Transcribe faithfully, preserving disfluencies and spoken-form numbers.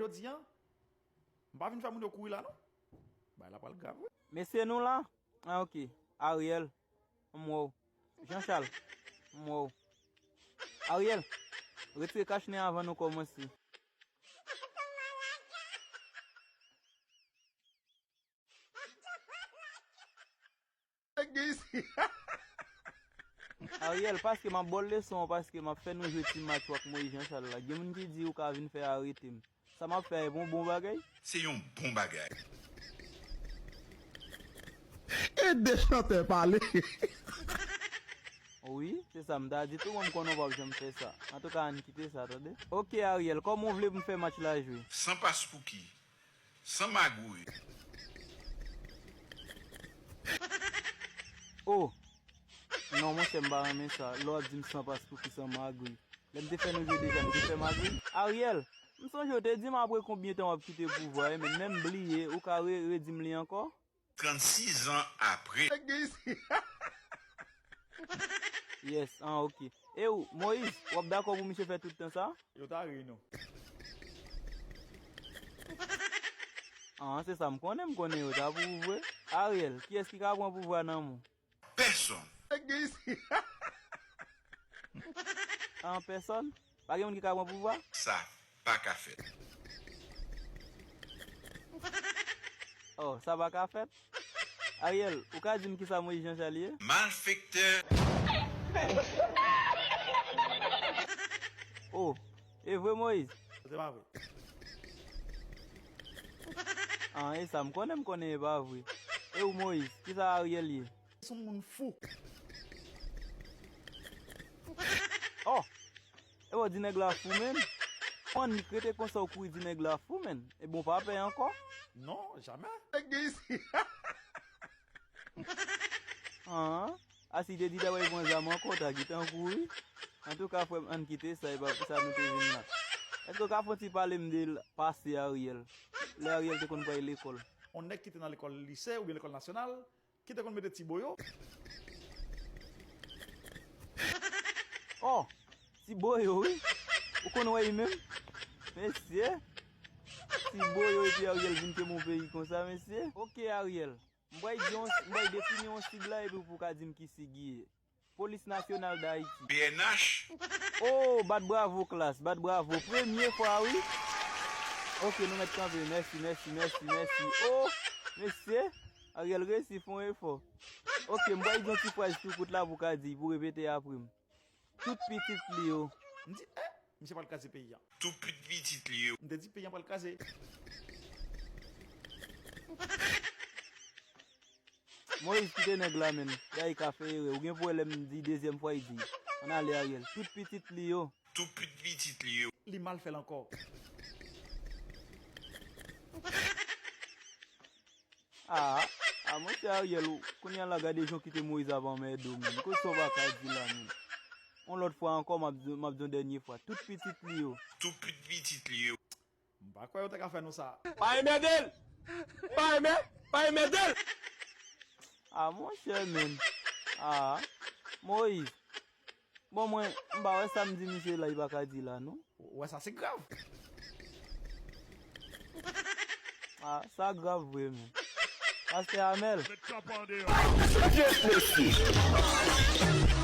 Jodi a, m pa vin fè moun yo kouri la non. Bagay la pral grav wi. Mesye nou la? Ah, ok. Ariel, m wè w. Jean Charles, m wè w. Ariel, retire kach nen an avan nou kòmanse. Nèg gen isi. Ariel, paske m ap ba w leson an, paske m ap fè nou jwe ti match ou ak Moyiz Janchal la. Gen moun ki di ou ka vin fè arete m. Sa m ap fè a e pa yon bon bagay? Se yon bon bagay. Ede chantè pale. Wi, se sa m ta di tou, mwen m konnen w p ap janm fè sa. Antouka, ann kite sa, tande. Ok, Ariel, kòman w vle pou m fè match la jwe? San paspouki. San magouy. Oh! Non, monchè, m pa renmen sa. Lè w ap di m san paspouki, san magouy. Lè m te fè nou jwe deja, m te fè magouy. Ariel, m sonje w te di m apre konbyen tan w ap kite pouvwa a, men m bliye, ou ka re, redi m li ankò? Trannsis zan apre. Nèg gen isi. Yes, an ok. E ou, Moyiz, w ap dakò pou misye fè tout tan sa? Yo ta ri nou. An, se sa m konnen, m konnen yo ta pou ou vre. Ariel, kiyès ki ka pran pouvwa nan men w? Pèsonn. Nèg gen isi. An, pèsonn? Pa gen moun ki ka pran pouvwa? Sa pa ka fèt. Oh, sa pa ka fèt? Ariel, ou ka di m kisa Moyiz Janchal ye? Malfektè. Oh, e vre Moyiz? Se pa vre. An, e sa m konnen, m konnen e pa vre. E ou Moyiz, kisa Ariel ye? Se yon moun fou. Oh! E w di nèg la fou menm? Annik rete konsa w kouri di nèg la fou menm. Ebyen w pa pè ankò? Non, jamè. Nèg gen isi. An, a si te di ta pral pran zam ankò, w ta gentan kouri. Antouka, frè m, ann kite sa, e pa pou sa nou te vin la. Èske w ka fè yon ti pale m de l pase Ariel? Lè Ariel te konn pral lekòl. Yon nèg ki te nan lekòl lise oubyen lekòl nasyonal, ki te konn mete ti boyo. Oh! Ti boyo, wi. Ou konn wè li menm? Mesye! Ti boyo epi Ariel vin kenbe yon peyi konsa, mesye. Ok, Ariel. M pral di yon, m pral defini yon sig la epi pou w ka di m ki sig li ye. Polis Nasyonal Dayiti. P N H. Oh, bat bravo, klas, bat bravo. Premye fwa, wi. Ok, nou mèt kanpe. Mèsi, mèsi, mèsi, mèsi. Oh, mesye, Ariel resi fè yon efò. Ok, m pral di yon ti fraz tou kout la pou w ka di, pou w repete apre m. Tout pitit li yo. M di, eh, misye pral kraze peyi a. Tout pitit li yo. M te di peyi a pral kraze. Moyiz, kite nèg la, menn. Gade, li ka fè erè. Ou gen pwoblèm, di dezyèm fwa, li di. Ann ale, Ariel. Tout pitit li yo. Tout pitit li yo. Li mal fè l ankò. Ah, ah, monchè Ariel, ou, kounye a la, gade jan w kite Moyiz ap anmède w, menn. Kote sa w pa ka di la, menn? Yon lòt fwa ankò, m ap di, m ap di yon dènye fwa. Tout pitit li yo. Tout pitit li yo. M pa kwè yo te ka fè nou sa. Pa enmède l! Pa enmè, pa enmède l! Ah, monchè, menn. Ah, Moyiz. Bon, mwen, m pa wè sa m di misye la, li pa ka di la, non. Ou wè sa, se grav. Ah, sa grav vre, menn. Pastè Amèl. Mesye, mesye.